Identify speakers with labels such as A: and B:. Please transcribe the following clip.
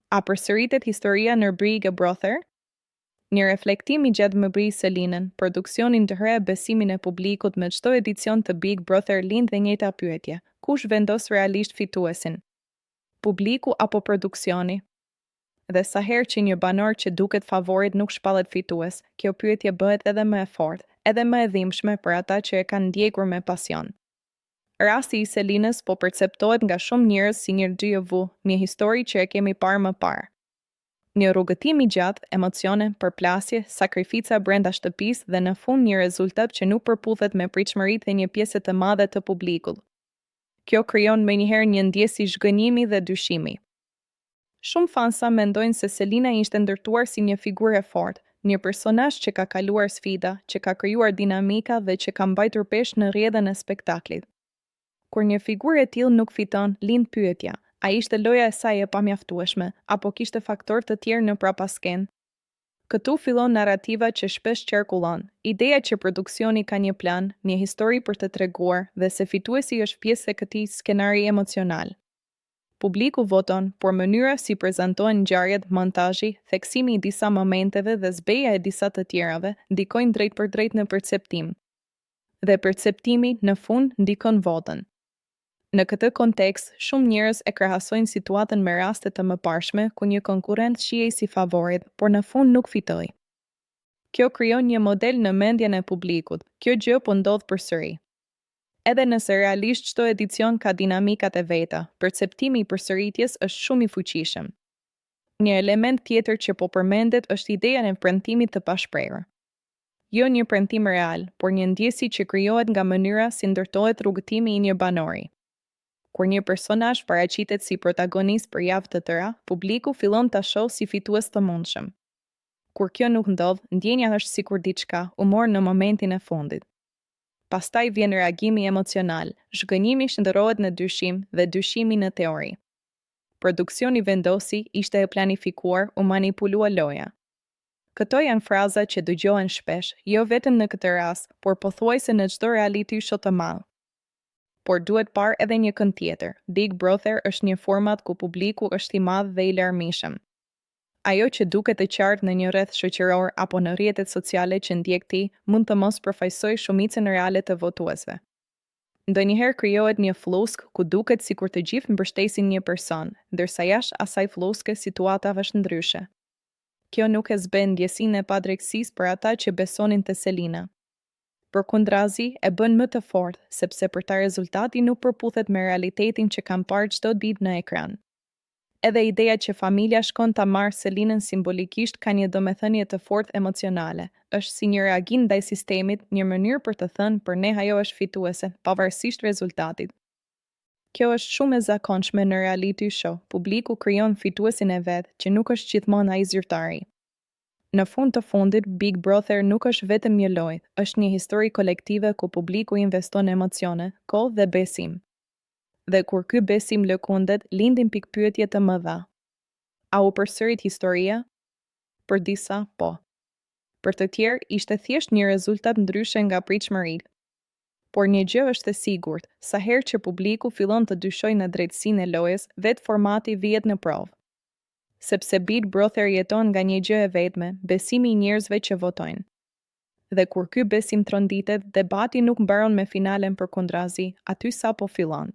A: A përsëritet historia në Big Brother? Një reflektim i gjatë mbi Selinën, produksionin dhe besimin e publikut. Me çdo edicion të Big Brother lind dhe njëjta pyetje: kush vendos realisht fituesin? Publiku apo produksioni? Dhe sa herë që një banor që duket favorit nuk shpallet fitues, kjo pyetje bëhet edhe më e fortë, edhe më e dhimbshme për ata që e kanë ndjekur me pasion. Rasti i Selinës po perceptohet nga shumë njerëz si një déjà vu, një histori që e kemi parë më parë. Një rrugëtim i gjatë, emocione, përplasje, sakrifica brenda shtëpisë dhe në fund një rezultat që nuk përputhet me pritshmëritë e një pjese të madhe të publikut. Kjo krijon menjëherë një ndjesi zhgënjimi dhe dyshimi. Shumë fansa mendojnë se Selina ishte ndërtuar si një figurë e fortë, një personazh që ka kaluar sfida, që ka krijuar dinamika dhe që ka mbajtur peshë në rrjedhën e spektaklit. Kur një figurë e tillë nuk fiton, lind pyetja: a ishte loja e saj e pamjaftueshme, apo kishte faktorë të tjerë në prapaskenë? Këtu fillon narrativa që shpesh qarkullon, ideja që produksioni ka një plan, një histori për të treguar dhe se fituesi është pjesë e këtij skenari emocional. Publiku voton, por mënyra si prezantohen ngjarjet, montazhi, theksimi i disa momenteve dhe zbehja e disa të tjerave, ndikojnë drejtpërdrejt në perceptim. Dhe perceptimi, në fund, ndikon votën. Në këtë kontekst, shumë njerëz e krahasojnë situatën me raste të mëparshme ku një konkurrent shihej si favorit, por në fund nuk fitoi. Kjo krijon një model në mendjen e publikut: kjo gjë po ndodh përsëri. Edhe nëse realisht çdo edicion ka dinamikat e veta, perceptimi i përsëritjes është shumë i fuqishëm. Një element tjetër që po përmendet është ideja e premtimit të pashprehur. Jo një premtim real, por një ndjesi që krijohet nga mënyra si ndërtohet rrugëtimi i një banori. Kur një personazh paraqitet si protagonist për javë të tëra, publiku fillon ta shohë si fitues të mundshëm. Kur kjo nuk ndodh, ndjenja është sikur diçka u mor në momentin e fundit. Pastaj vjen reagimi emocional, zhgënjimi shndërrohet në dyshim dhe dyshimi në teori. Produksioni vendosi, ishte e planifikuar, u manipulua loja. Këto janë fraza që dëgjohen shpesh, jo vetëm në këtë rast, por pothuajse në çdo reality show të madh. Por duhet parë edhe një kënd tjetër. Big Brother është një format ku publiku është i madh dhe i larmishëm. Ajo që duket e qartë në një rreth shoqëror apo në rrjetet sociale që ndjek ti, mund të mos përfaqësojë shumicën reale të votuesve. Ndonjëherë krijohet një flluskë ku duket sikur të gjithë mbështesin një person, ndërsa jashtë asaj flluske situata është ndryshe. Kjo nuk e zbeh ndjesinë e padrejtësisë për ata që besonin te Selina. Përkundrazi, e bën më të fortë, sepse për ta rezultati nuk përputhet me realitetin që kanë parë çdo ditë në ekran. Edhe ideja që familja shkon ta marrë Selinën simbolikisht ka një domethënie të fortë emocionale. Është si një reagim ndaj sistemit, një mënyrë për të thënë: për ne ajo është fituese, pavarësisht rezultatit. Kjo është shumë e zakonshme në reality show, publiku krijon fituesin e vet, që nuk është gjithmonë ai zyrtari. Në fund të fundit, Big Brother nuk është vetëm një lojë, është një histori kolektive ku publiku investon emocione, kohë dhe besim. Dhe kur ky besim lëkundet, lindin pikëpyetje të mëdha. A u përsërit historia? Për disa, po. Për të tjerë, ishte thjesht një rezultat ndryshe nga pritshmëritë. Por një gjë është e sigurt: sa herë që publiku fillon të dyshojë në drejtësinë e lojës, vetë formati vihet në provë. Sepse Big Brother jeton nga një gjë e vetme, besimi i njerëzve që votojnë. Dhe kur ky besim tronditet, debati nuk mbaron me finalen, përkundrazi, aty sapo fillon.